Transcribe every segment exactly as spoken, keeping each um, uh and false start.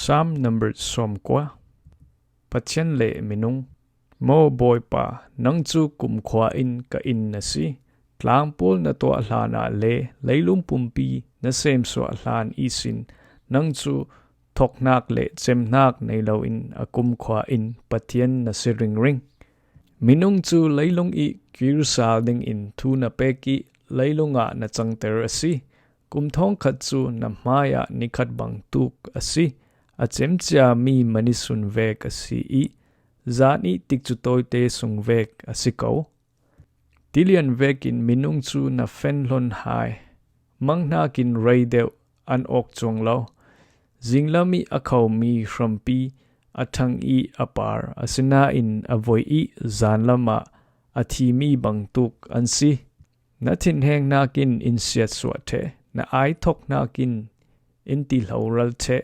Psalm number sawmkua. Pathian le minung. Maw Bawipa, nang cu kumkhua in ka inn na si. Tlangpawl na tuah hlanah le leilung pumpi na semsuah hlan ihsin nang cu thoknak le cemnak nei loin a kumkhua in Pathian na si ringring. Minung cu leilung ih kir sal dingin thu na pek ih leilung ah na cangter a si. Kum thawngkhat cu na hmaiah nikhat bang tuk a si. A cemcia mi manisun vek a si ih zan ih tikcu tawite sung vek a si ko. Tilian vekin minung cu na fen hlon hai. Mang hnakin rei deuh an awk cuang lo. Zinglam ih a khomi hrampi a ṭhang ih a par, asinain a voi ih zanlam ah a thimi bang tuk an si. Na thinheng hnakin in siatsuah ṭheh, na aithok hnakin in tihloral ṭheh.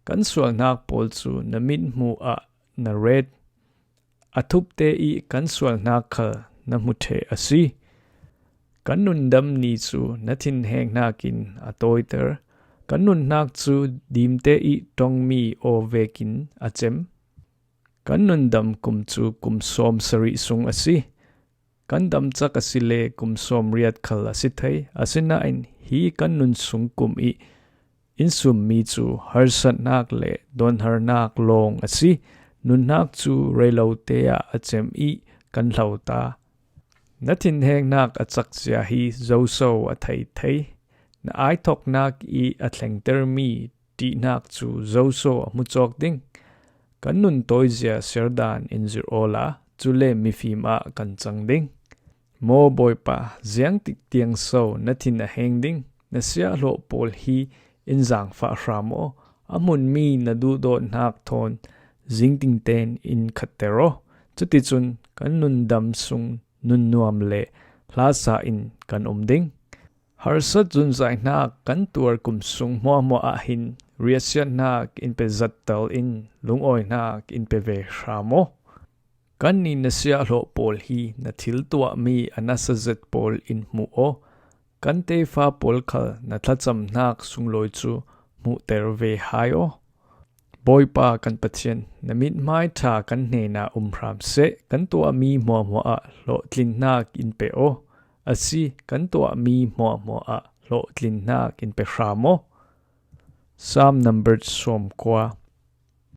Kan sualhnak pawl cu na mithmuh ah na ret. A thupte ih kan sualhnak khal na hmu ṭheh a si. Kan nundam ni cu na thinheng hnakin a tawiter. Kan nunnak cu dimte ih ṭongmi aw vekin a cem. Kan nundam kum cu kum sawm sarih sung a si. Kan damcak a si le kum sawm riat khal a si thei. Asinain hi kan nun sung kum ih in summi cu harsatnak le dawnharnak lawng a si. Nunnak cu reilote ah a cem ih kan hlo ta. Na thinhengnak a cakcia hi zoso a thei thei. Na aithoknak ih a thlengtermi ṭihnak cu zoso a hmu cawk ding. Kan nun tawizia serdan in zirh awla, cule mifim ah kan cang ding. Maw Bawipa, ziangtik tiang so na thin a heng ding? Na siahhlawh pawl hi in zaangfah hram aw. A hmunmi na duhdawtnak thawn zingtingten in khatter aw. Cuticun kan nundam sung nunnuam le hlasa in kan um ding. Harsat zunzaihnak kan tuar kum sung hmuahhmuah ah hin riahsiatnak in pe zattal in lungawihnak in pe ve hram aw. Kannih na siahhlawh pawl hi na thil tuahmi a nasa zet pawl in hmuh aw. Kan tefa pawl khal na thlacamnak sunglawi cu hmuhter ve hai aw. Bawipa kan Pathian, na mithmai ṭha kan hnenah um hram seh. Kan tuahmi hmuahhmuah ah hlawhtlinnak in pe aw. A si, kan tuahmi hmuahhmuah ah hlawhtlinnak in pe hram aw. Psalm number sawmkua.